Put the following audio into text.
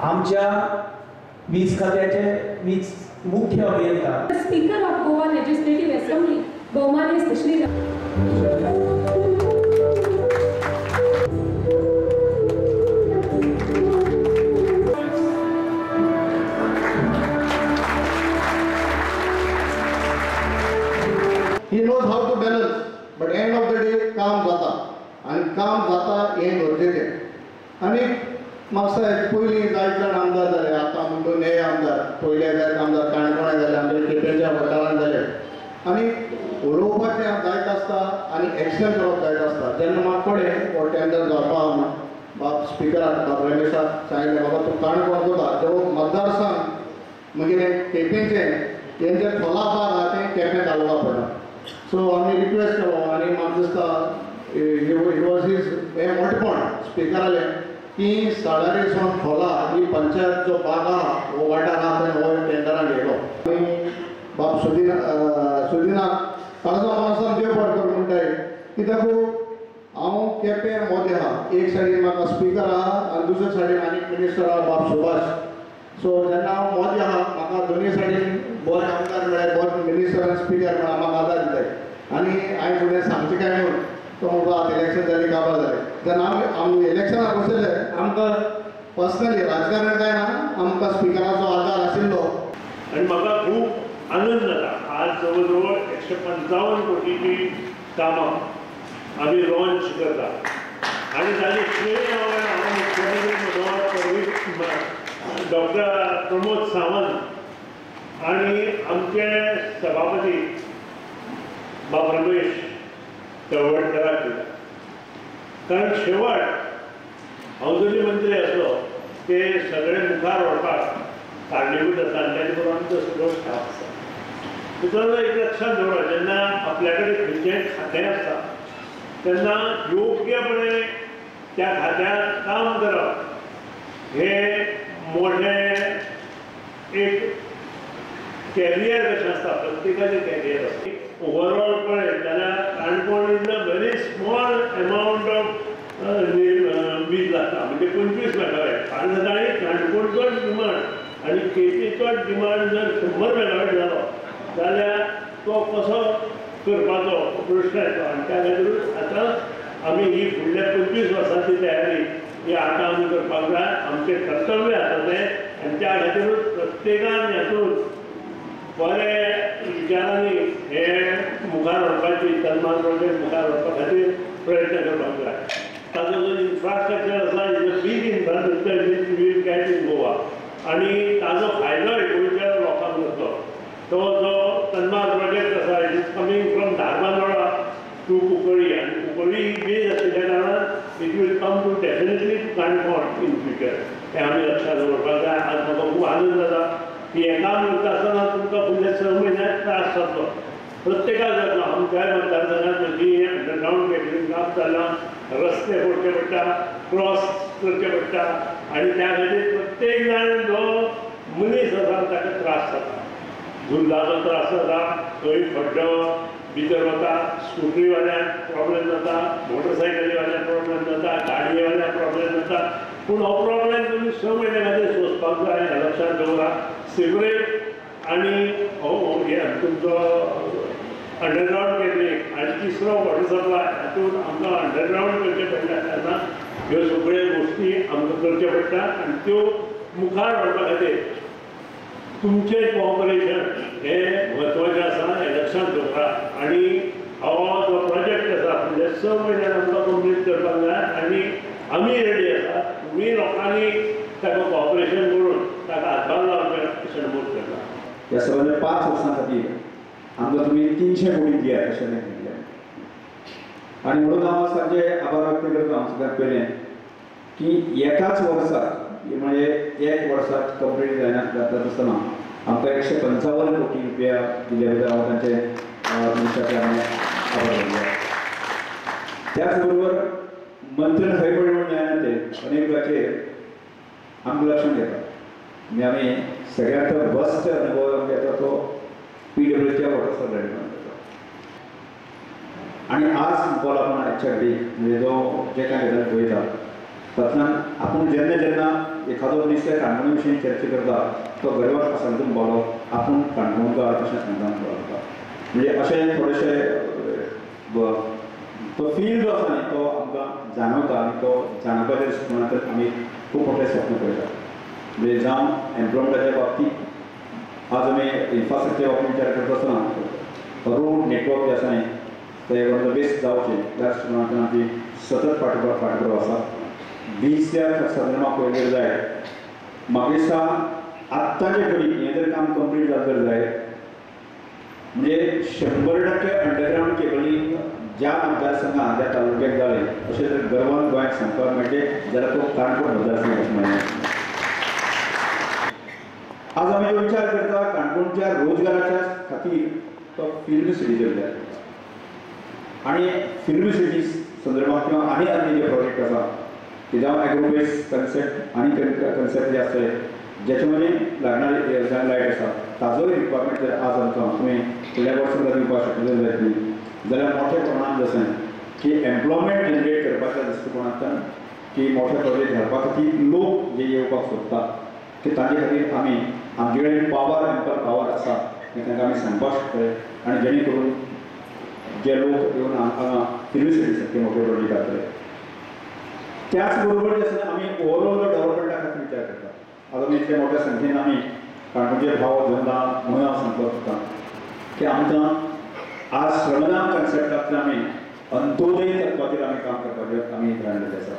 आमच्या वीज खात्याचे वीज मुख्य अभियंता speaker of Goa legislative assembly भोवमानेस्त Shri He knows how to balance, but end of the day काम जाता आनी काम जाता हें गरजेचें. आनी म्हापसा पयलीं जायते जाण आमदार जाले, आतां म्हणटून हे आमदार पयले जायते आमदार काणकोणा जाले, आमचे केपेंच्या वाठारांत जाले. आनी उलोवपाचें जायत आसता आनी एक्शन करप जायत आसता. जेन्ना म्हाका कळ्ळें हो टेंडर जावपा म्हूण बाब स्पिकराक बाब रमेशाक सांगलें, बाबा तूं काणकोण वता जो मतदारसंघ मागीर केपेंचें तेंचे खोला भाग आहा तें केपें तालुका पडटा. सो आमी रिक्वेस्ट केलो आनी म्हाका दिसता he was his हें मोठेपण स्पिकरालें की साळारी सावन खोला ही पंचायत जो भाग आहा हो वाठार आहा थंय हो टेंडराक घेयलो. आनी बाब सुदिनाक ताजो मानसान देव बरें करूं म्हणटाय कित्याक हांव केपें मोदें आहा, एक सायडीन म्हाका स्पिकर आहा आनी दुसरे सायडीन आनीक मिनिस्टर आहा बाब सुभाष. सो जेन्ना हांव मोदें आहा म्हाका दोनूय सायडीन बरे आमदार मेळ्ळे, बरे मिनिस्टर आनी स्पिकर मेळ्ळा, म्हाका आदार दिताय. आनी हांवें फुडें सांगचें काय म्हणून तो म्हणटा आतां इलेक्शन जालें काबार जालें. जेन्ना आमी इलेक्शनाक बसयले आमकां पर्सनली राजकारण काय ना, आमकां स्पिकराचो आदार आशिल्लो. आनी म्हाका खूब आनंद जाता. आज जवळ जवळ 155 कोटीची कामां आमी लॉन्च करता आनी ताजें श्रेय हांव मुख्यमंत्री मनोहर डॉक्टर प्रमोद सावंत आनी आमचे सभापती बाब रमेश तळवटकराक दिता. कारण शेवट हांव जरी मंत्री आसलो ते सगळे मुखार व्हरपाक कारणीभूत आसा आनी ताजे बरोबर आमचो सगळो स्टाफ आसा. मित्रांनो, एक लक्षात दवरा, जेन्ना आपल्या कडेन खंयचेंय खातें आसता तेन्ना योग्यपणे त्या खात्यांत काम करप हें मोठें एक कॅरियर कशें आसता, प्रत्येकाचें कॅरियर आसता. ओवरऑल पळयत जाल्यार Canacona is a very small amount of वीज लागता, म्हणजे 25 मेगावॅट. फाल्यां सकाळीं काणकोणचो डिमांड आनी केपेंचो डिमांड जर 100 मेगावॅट जालो जाल्यार तो कसो करपाचो प्रश्न येतो. आनी त्या खातीरूच आतां आमी ही फुडल्या 25 वर्सांची तयारी ही आतां आमी करपाक जाय, आमचें कर्तव्य आसा तें. आनी त्या खातीरूच प्रत्येकान हातूंत बरे विचारांनी हे मुखार व्हरपाची तन्मार प्रोजेक्ट मुखार व्हरपा खातीर प्रयत्न करपाक जाय. ताजो जो इन्फ्रास्ट्रक्चर आसा is a big infrastructure which we'll get in Goa आनी ताजो फायदो गोंयच्या लोकांक जातलो. तो जो तन्मार प्रोजेक्ट आसा it is coming from Dharbandora to Cuncolim आनी कुंकळी बेज आशिल्ल्या कारणान it will come to definitely to Canacona in future. हें आमी लक्षांत दवरपाक जाय. आज म्हाका खूब आनंद जाता की हें काम करता आसतना तुमकां फुडल्या 6 म्हयन्यांत त्रास जातलो, प्रत्येकाक जातलो. आमच्याय मतदारसंघात म्हजी अंडरग्रावंड केबलिंग काम चल्लां, रस्ते फोडचे पडटा, क्रॉस करचे पडटा आनी त्या खातीर प्रत्येक जाण जो मनीस आसा ताका त्रास जाता, धुल्लाचो त्रास जाता, खंय खड्डो भितर वता, स्कुटरीवाल्यांक प्रॉब्लेम जाता, मोटरसायकलीवाल्यांक प्रॉब्लेम जाता, गाडयेवाल्यांक प्रॉब्लेम जाता. पूण हो प्रॉब्लेम तुमी 6 म्हयन्या खातीर सोंसपाक जाय हें लक्षांत दवरा. सिवरेज आनी हो तुमचो अंडरग्रावंड केबलिंग आनी तिसरो वॉटर सप्लाय हातूंत आमकां अंडरग्रावंड करचें पडटा तेन्ना ह्यो सगळ्यो गोश्टी आमकां करच्यो पडटा आनी त्यो मुखार व्हरपा खातीर तुमचें कॉपरेशन हें म्हत्वाचें आसा हें लक्षांत दवरा. आनी हो जो प्रोजेक्ट आसा फुडल्या 6 म्हयन्यान आमकां कंप्लीट करपाक जाय आनी आमी रेडी आसा. तुमी लोकांनी ताका कॉपरेशन करून ताका हातभार लावचें अशें नमूद करता. ह्या सगळ्या 5 वर्सां खातीर आमकां तुमी 300 कोटी दियात अशें म्हणलें आनी म्हणून हांव तांचे आभार व्यक्त करता. हांव सगळ्यांत पयलें की एकाच वर्साक म्हणजे एक वर्साक कंप्लीट जायना जाता आसतना आमकां 155 कोटी रुपया दिल्या बद्दल हांव तांचे मनशाचे आभार मानता. त्याच बरोबर मंत्र्यान खंय पडले म्हणून जायना ते अनेक वेळाचेर आमकां लक्षांत येता. म्हणजे आमी सगळ्यांत बस्ट अनुभव आमकां येता तो पीडब्ल्यूच्या वॉटर सप्लाय जाता. आनी आज बोला आजच्या घडी म्हणजे जो जे कांय गजाल पळयता तातूंतल्यान आपूण जेन्ना जेन्ना एखादो मनीस त्या काणकोण विशयी चर्चा करता तो गर्वान सांगता म्हणपालो आपूण काणकोणकार अशें सांगता म्हणपालो. म्हणजे अशें थोडेशे तो फील जो आसा न्ही तो आमकां जाणवता आनी तो जाणवपाच्या दृश्टिकोनांतल्यान आमी खूब मोठे स्वप्न पळयतात. म्हणजे जावं एम्प्लॉयमेंटाच्या बाबतींत आज आमी इन्फ्रास्ट्रक्चर बाबतींत विचार करता आसतना रोड नेटवर्क जे आसा न्ही ते वन ऑफ the best जावचें त्या दृश्टिकोनांतल्यान आमची सतत पाठपुरावा आसा. वीजच्या संदर्भात पळयलें जाय म्हाका दिसता आत्ताचे घडीक हें जर काम कंप्लीट जालें जर जायत म्हणजे 100% अंडरग्रावंड केबलिंग ज्या मतदारसंघात ज्या तालुक्यात जालें अशें जर गर्वान गोंयाक सांगपाक मेळटलें जाल्यार तो काणकोण मतदारसंघ अशें म्हणलें. आज आमी विचार करता काणकोणच्या रोजगाराच्या खातीर तो फिल्म सिटीचेर विचार करता आनी फिल्म सिटी संदर्भात किंवा आनी अन्य जे प्रोजेक्ट आसा की जावं एग्रोबेस कन्सेप्ट आनी कन्सेप्ट जे आसतले ज्याचे मध्ये लागणारे लायट आसा ताजोय रिक्वायरमेंट जर आज आमकां तुमी फुडल्या वर्सां दिवपाक शकले जातली जाल्यार मोठ्या प्रमाणात जशें की एम्प्लॉयमेंट जनरेट करपाच्या दृश्टिकोनांतल्यान की मोठे प्रोजेक्ट घालपा खातीर लोक जे येवपाक सोदता की ताजे खातीर आमी आमचे कडेन पावर एम्पल पावर आसा हें तांकां आमी सांगपाक शकतले आनी जेणे करून जे लोक येवन हांगा फिल्म सिटी सारके मोठे प्रोजेक्ट घातले. त्याच बरोबर जे आसा आमी ओवरऑल डेव्हलपमेंटा खातीर विचार करता. आतां आमी इतल्या मोठ्या संख्येन आमी काणकोणचे भाव धंदा म्हणून हांव सांगपाक सोदता की आमकां आज श्रमदान कन्सेप्टांतल्यान आमी अंत्योदय तत्वाचेर आमी काम करपाचें आमी प्लॅन आसा.